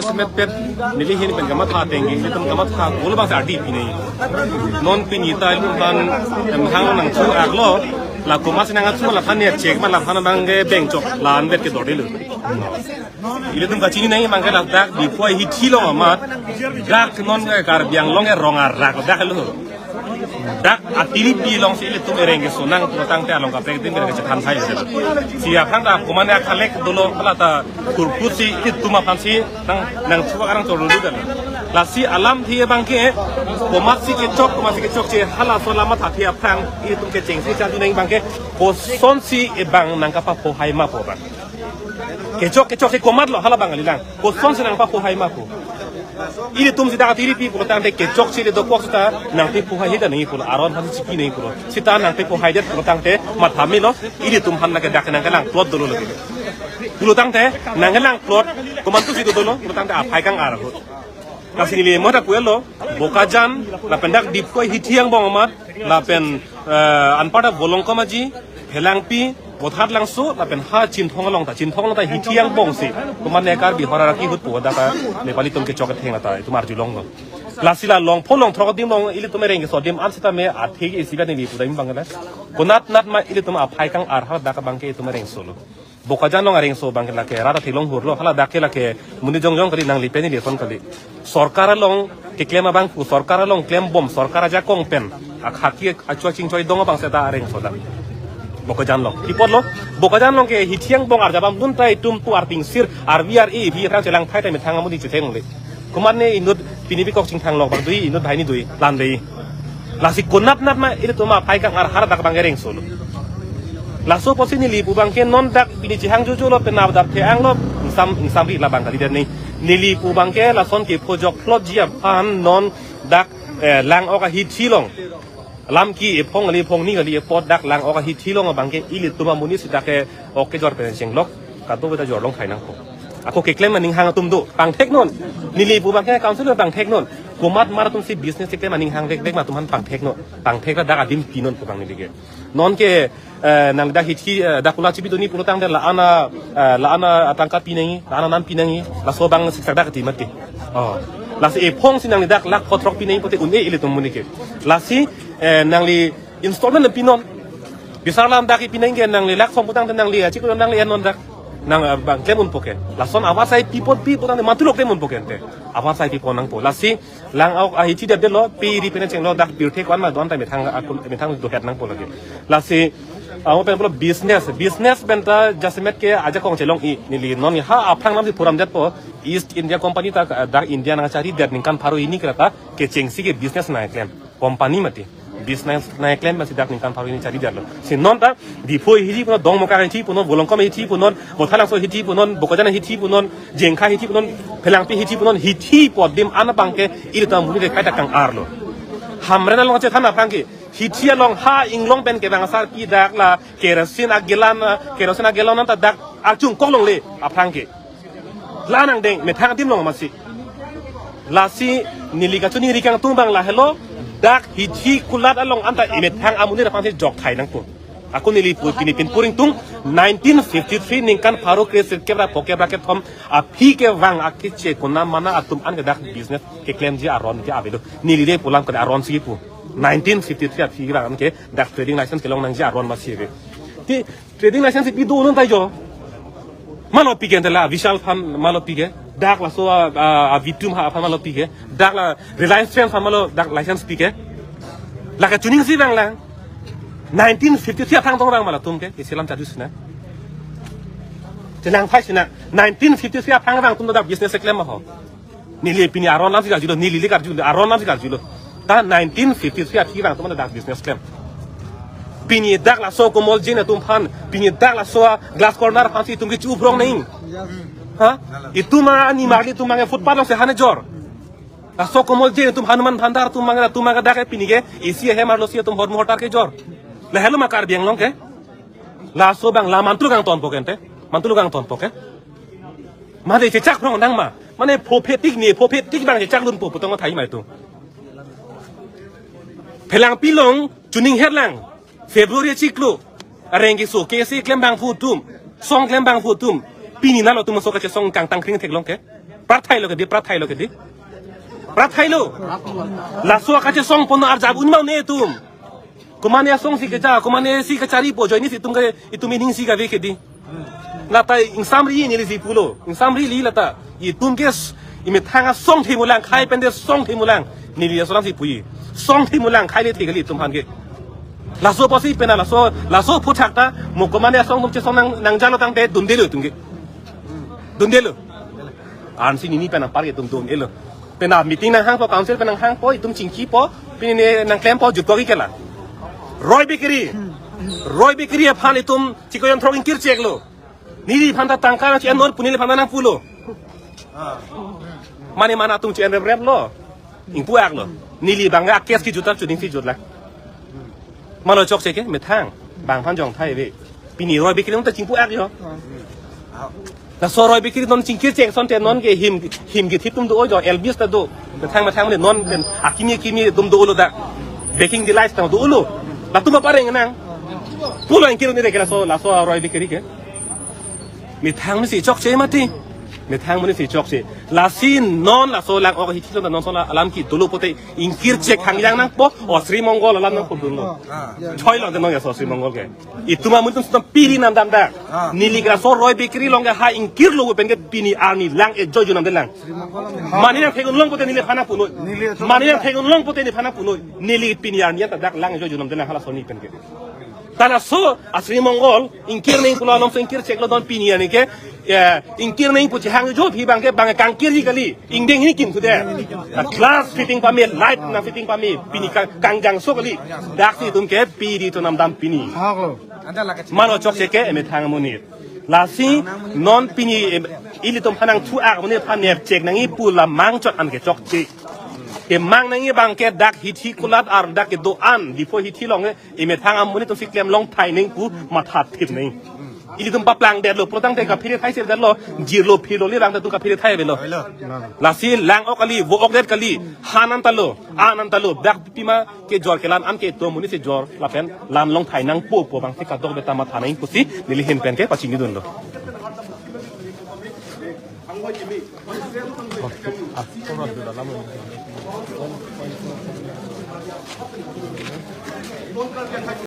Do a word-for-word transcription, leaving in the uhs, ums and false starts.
Metpet neli ahin pen kamatha ateng ke, ilitum kamatha kolo bang sa ardi pine. Non pini ta ilitum aphan emhang nangthu aklo, la komat si nangthu, la aphan ne chek ma la aphan bang ke bengchok la anvet ke dordelo. Ilitum kachini nangji bang ke ladak Diphu ahithi along amat, dak non ke Karbi Anglong ke rong arak dak lo. Dak atiripi along si ilitum ereng keso nang pulotangte along kaprek adim ke chethan thai. Si aphan ta komat ne akalek dolo hala ta kurkut si ilitum aphan si nang nangthu arang chorlu dan. Lasi alamthe abang ke komat si kechok, komat si kechokche, halaso alam mathathe aphrang ilitum kechengsi charju nangji bang ke kosonsi ebang nangkapaphohai ma pu abang. Kechok kechokche komatlo hala bang kalilang. Kosonsi nangpaphohai ma pu. Ilitum si dak atiripi pulotangte kechokche le dokok seta nangpaphohai hita nangji pulo, aron aphan chiki nangji pulo. Seta nangpaphohaidet pulotangte matha melo, ilitum aphan lake dak nangkelang plot dolo lake. Pulotangte nangkelang plot komantu si dolo pulotangte aphai kang-ar ahut. Lasi neli mo ta pu-etlo, Bokajan, lapen dak Diphu ahithi angbong amat, lapen, eh, anparta Volongkom Aji, Phelangpi, Bothatlangso, lapen ha Chinthong along ta, Chinthong along ta hithi angbong si, komat ne Karbi Hor Araki ahut pu dak ta Nepali atum kechok ketheng ta itum arjulonglo. Lasi la Longpho Longthrok adim along ilitum ereng keso adim an sitame athe ke isi ba neli pudam bang la. Konat nat ma ilitum aphai kang-ar ha dak abang ke itum ereng solo. Bokajan along areng so bang ke lake rat athek along hurlo, hala dak ke lake monit jongjong kali, nangli pen ili ason kali. Sorkar along keklem abang pu, sorkar along klembom, sorkar ajakong pen akhaki achua chingchoi dong abang seta areng so dak. Bokajan along. Ipotlo, Bokajan along ke hithi angbong arjabam dun ta itum pu arting sir, arvi ar-e, vi aphrang chelang thai ta methang amonit chetheng le. Komat ne inut pini bikok chingthang lok bang dui, inut banghini dui, lan dei. Lasi konat nat ma ilitum aphai kang-ar ha dak abang ereng solo. Laso apotsi neli pu bang ke non dak pini chihang jojo lo, penap dap the-ang lo, ingsam ingsam ri labang kali dan ni. Neli pu bang ke lason kepho jok plot ji aphan non dak, eh, Lang-ok ahithi along. Lam ki ephong kali ephong ni kali epot dak Lang-ok ahithi along abang ke ilitum amonit si dak ke ok kejor pen chenglok, kadokave ta jorlong khai nangpo. Ako keklem aning hang atum do, pangthek non. Neli pu bang ke council pangthek non. Komat mar atum si business keklem aning hang vek vek ma atum aphan pangthek non. Pangthek la dak adim pi non pu bang neli ke. Non ke, eh, nang dak hithi, eh, dak kula chibi doni pulotangte la-an a, eh, la-an atangka pi nangji, la-an anam pi nangji, laso abang siksak dak ti mati. Oh. Lasi ephong si nangli dak lakh phothrok pi nangji pote un-e ilitum amonit ke. Lasi, eh, nangli installment pi non. Bisar alam dak pi nangji ke nangli lakh som putangte nangli achiklo nangli en non dak. Nang, eh, bang klem unpo ke. Lason avarsai pi apot pi putangte mantulok klem unpo ke ante. Avarsai pi pon nangpo. Lasi Lang-ok ahithi dep delo, pi ri pen chenglo dak pirthe ko-an ma don ta methang akun methang dohet nangpo lake. Lasi, ah, mo pen pulo business, business pen ta jasemet ke ajakong chelong-i neli non ha aphrang nam si phuramdetpo, East India Company ta, ah, dak India nangcharidet ningkan pharo hini kre ta kechengsi ke business nangklem. Company mati. Business nangklem masi dak ningkan pharo hini charidetlo. Si non ta Diphu ahithi pu non, Dongmukak ahithi pu non, Volongkom ahithi pu non, Bothatlangso ahithi pu non, Bokajan ahithi pu non, Jengkha ahithi pu non, Phelangpi ahithi pu non, hithi pu adim an abang ke ilitum amonit ke kaita kang-arlo. Hamren along chethan aphrang ke, hithi along ha inglong pen kevang asarpi dak la kerosene agelan, kerosene agelan an ta dak archung koklongle aphrang ke. La nangdeng, methang adim along masi. Lasi neli kachoningri kangtung bang lahelo, dak hithi kulat along anta emethang amonit aphan si jok thai nangpo. Ako neli pu pini pin puring tung, nineteen fifty-three ningkan pharo kre sirkep ra phokep ra kethom aphi kevang akeche kona mana atum an ke dak business keklemji aron ke avelo. Neli le pu alam ke aron si pu. Nineteen fifty-three aphi kevang ke dak trading license kelong nangji aron masi ave. Ti trading license pi do non ta jo. Malo pi ke ante la Vishal aphan malo pi ke. Dak laso a, a, a Vitum ha aphan malo pi ke. Dak la Reliance Trends aphan malo dak license pi ke. La kachining si vang lang. Nineteen fifty-three aphrang tong vang ma latum ke. Isi alam charju sina. Chenang phai sina. Nineteen fifty-three aphrang vang atum dak business keklem ma ho. Neli pini aron alam si karjulo, neli le karjulo, aron alam si karjulo. Ta nineteen fifty-three aphi vang atum anta dak business klem. Pini dak laso Komol Jain atum aphan, pini dak laso Glass Corner aphan si itum ke chu-uprong nang. Ha? Itum ani marli itum abang ke footpath along si hane jor. Laso Komol Jain atum, Hanuman Bhandar atum abang, atum abang dak ke pini ke isi ahem arlo si atum hormu hortar kejor. Lahelo ma Karbi Anglong ke. Laso abang la mantu kangtonpo ke ante. Mantu kangtonpo ke. Mane chechak prong nang ma. Mane phophe tik ni, phophe tik abang chechak lunpo putong thai ma itum. Phelangpi along chuning herlang. February chiklo. Areng keso, kese klem abang pu atum. Song klem abang pu atum. Pini nalo atum so kachesong kangtang kring theklong ke. Prathai lo kedi, prathai lo kedi. Prathai lo. Laso akachesong pon arjap un ma un-e itum. Komane asong si kecha, komane si kachari po ajoine si itum ke, itum ining si kave kedi. Lata ingsamri neli si pulo. Ingsamri li lata. Itum ke s-, imethang asong themulang, khai pen de song themulang. Neli asolam si puji. Song themulang, khai le the kali itum aphan ke. Laso apotsi pena laso, laso aphuthak ta, mo komane asong atum chesong nang, nangjalo tangte dundelo itum ke. Dundelo. Ansi nini pen apar ke itum dundelo. Pena meeting nanghangpo, council pen nanghangpo, itum chingkipo, pini ne nangklempo, jutpo ke la. Roy Bakery. Roy Bakery aphan itum chikoyon throk ingkir cheklo. Neliphan ta tangka nang chi-en non pu neliphan ta nangpulo. Mane mana atum chi-en rep rep lo. Ingpu-ak lo. Neli abang akes kejut ta chuning si jutlang. Malo chokche ke, methang. Bang aphan jong thai ave. Pini Roy Bakery ta chingpu-ak jo. Laso Roy Bakery non chingkir chek asonte non ke him, him kethip atum do jo, Elvis ta do. Methang methang mane non pen akimi akimi atum dolo dak. Baking Delights ta dolo. Latum apareng nang. Pulo ingkir un-e ke laso, laso Roy Bakery ke. Methang mane si chokche mati. Methang mane si chokche. Lasi non laso lang-ok hithi lo non so la alam ke dolo pote ingkir chek hangjang nangpo, o Sri Mongol alam nangpudunlo. Choi lo non ya so Sri Mongol ke. Itum amonit atum sudam piri namdam dak. Neli ke laso Roy Bakery along ke ha ingkirlo pen ke pini arni lang ejo junam delang. Mane nangthek-un long pote neliphan nangpunoi. Mane nangthek-un long pote neliphan nangpunoi. Neli pini arni ta dak lang ejo junam delang hala soni pen ke. Ta laso a Sri Mongol ingkir neng pulo along so ingkir cheklo don pini arni ke, eh, ingkir neng pu chehang jo phi abang ke abang kangkirji kali. Ingdeng hini kim sude. Na glass fitting pame, light nangfitting pame, pini kang, kangjangso kali. Dak si itum ke piri to namdam pini. Malo chokche ke emethang amonit. Lasi non pini em, ilitum aphan nangthu-ak amonit aphan nep chek nangji pu la mang chot an ke chokche. Kemang nangji abang ke dak hithi kulat ar dak kedo-an Diphu hithi along ke emethang amonit atum si klem long thai neng pu mathathip neng. Ilitum paplangdetlo, pulotangte kaphere thai serdetlo, jirlo phirlo le abang ta itum kaphere thai avelo. Lasi lang-ok kali, vo-ok det kali, han an ta lo, an an ta lo, dak pima kejor kelan an ke itum amonit si jor, lapen lan long thai nangpo pu abang si kadokave ta matha nangji pusi, neli ahin pen ke pachinidunlo.